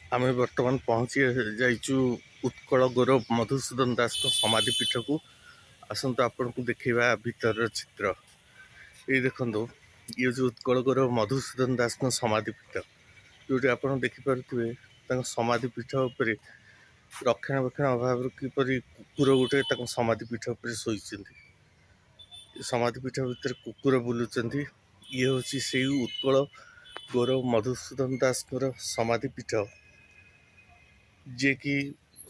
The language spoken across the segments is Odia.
ଆମେ ବର୍ତ୍ତମାନ ପହଞ୍ଚି ଯାଇଛୁ ଉତ୍କଳ ଗୌରବ ମଧୁସୂଦନ ଦାସଙ୍କ ସମାଧି ପୀଠକୁ। ଆସନ୍ତୁ, ଆପଣଙ୍କୁ ଦେଖେଇବା ଭିତରର ଚିତ୍ର। ଏଇ ଦେଖନ୍ତୁ, ଇଏ ହେଉଛି ଉତ୍କଳ ଗୌରବ ମଧୁସୂଦନ ଦାସଙ୍କ ସମାଧି ପୀଠ, ଯେଉଁଠି ଆପଣ ଦେଖିପାରୁଥିବେ ତାଙ୍କ ସମାଧି ପୀଠ ଉପରେ ରକ୍ଷଣାବେକ୍ଷଣ ଅଭାବରୁ କିପରି କୁକୁର ଗୋଟେ ତାଙ୍କ ସମାଧି ପୀଠ ଉପରେ ଶୋଇଛନ୍ତି। ସମାଧି ପୀଠ ଭିତରେ କୁକୁର ବୁଲୁଛନ୍ତି। ଇଏ ହେଉଛି ସେଇ ଉତ୍କଳ ଗୌରବ ମଧୁସୂଦନ ଦାସଙ୍କର ସମାଧି ପୀଠ, ଯିଏକି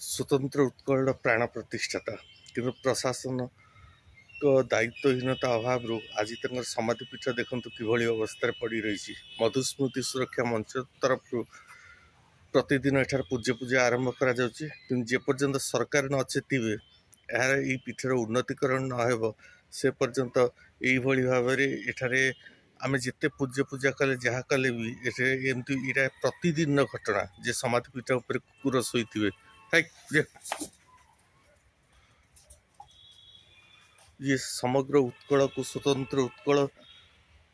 ସ୍ୱତନ୍ତ୍ର ଉତ୍କଳର ପ୍ରାଣ ପ୍ରତିଷ୍ଠାତା। କିନ୍ତୁ ପ୍ରଶାସନଙ୍କ ଦାୟିତ୍ୱହୀନତା ଅଭାବରୁ ଆଜି ତାଙ୍କର ସମାଧି ପୀଠ ଦେଖନ୍ତୁ କିଭଳି ଅବସ୍ଥାରେ ପଡ଼ି ରହିଛି। ମଧୁସ୍ମୃତି ସୁରକ୍ଷା ମଞ୍ଚ ତରଫରୁ ପ୍ରତିଦିନ ଏଠାରେ ପୂଜ୍ୟ ପୂଜା ଆରମ୍ଭ କରାଯାଉଛି। କିନ୍ତୁ ଯେପର୍ଯ୍ୟନ୍ତ ସରକାର ନ ଚେତିବେ, ଏହାର ଏଇ ପୀଠର ଉନ୍ନତିକରଣ ନ ହେବ, ସେ ପର୍ଯ୍ୟନ୍ତ ଏଇଭଳି ଭାବରେ ଏଠାରେ ଆମେ ଯେତେ ପୂଜ୍ୟ ପୂଜା କଲେ, ଯାହା କଲେ ବି ଏଠାରେ ଏମିତି ଏଇଟା ପ୍ରତିଦିନର ଘଟଣା ଯେ ସମାଧି ପୀଠ ଉପରେ କୁକୁର ଶୋଇଥିବେ। ହାଇ, ଯେ ଇଏ ସମଗ୍ର ଉତ୍କଳକୁ, ସ୍ୱତନ୍ତ୍ର ଉତ୍କଳ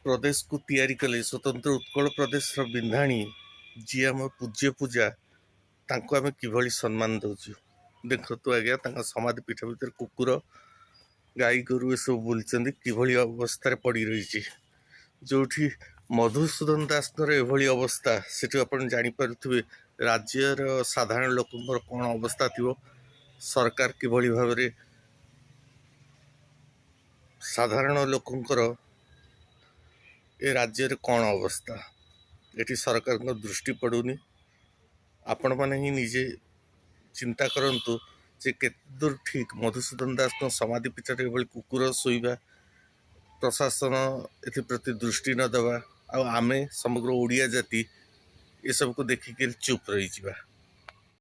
ପ୍ରଦେଶକୁ ତିଆରି କଲେ, ସ୍ୱତନ୍ତ୍ର ଉତ୍କଳ ପ୍ରଦେଶର ବିନ୍ଧାଣୀ ଯିଏ, ଆମ ପୂଜ୍ୟ ପୂଜା, ତାଙ୍କୁ ଆମେ କିଭଳି ସମ୍ମାନ ଦେଉଛୁ ଦେଖନ୍ତୁ ଆଜ୍ଞା। ତାଙ୍କ ସମାଧି ପୀଠ ଭିତରେ କୁକୁର, ଗାଈ ଗୋରୁ ଏସବୁ ବୁଲୁଛନ୍ତି। କିଭଳି ଅବସ୍ଥାରେ ପଡ଼ି ରହିଛି! ଯେଉଁଠି ମଧୁସୂଦନ ଦାସଙ୍କର ଏଭଳି ଅବସ୍ଥା, ସେଠୁ ଆପଣ ଜାଣିପାରୁଥିବେ ରାଜ୍ୟର ସାଧାରଣ ଲୋକଙ୍କର କ'ଣ ଅବସ୍ଥା ଥିବ, ସରକାର କିଭଳି ଭାବରେ ସାଧାରଣ ଲୋକଙ୍କର ଏ ରାଜ୍ୟରେ କ'ଣ ଅବସ୍ଥା। ଏଠି ସରକାରଙ୍କ ଦୃଷ୍ଟି ପଡ଼ୁନି। ଆପଣମାନେ ହିଁ ନିଜେ ଚିନ୍ତା କରନ୍ତୁ ଯେ କେତେ ଦୂର ଠିକ୍ ମଧୁସୂଦନ ଦାସଙ୍କ ସମାଧି ପୀଠରେ ଏଭଳି କୁକୁର ଶୋଇବା, ପ୍ରଶାସନ ଏଥିପ୍ରତି ଦୃଷ୍ଟି ନ ଦେବା, ଆଉ ଆମେ ସମଗ୍ର ଓଡ଼ିଆ ଜାତି ଏସବୁକୁ ଦେଖିକି ଚୁପ୍ ରହିଯିବା।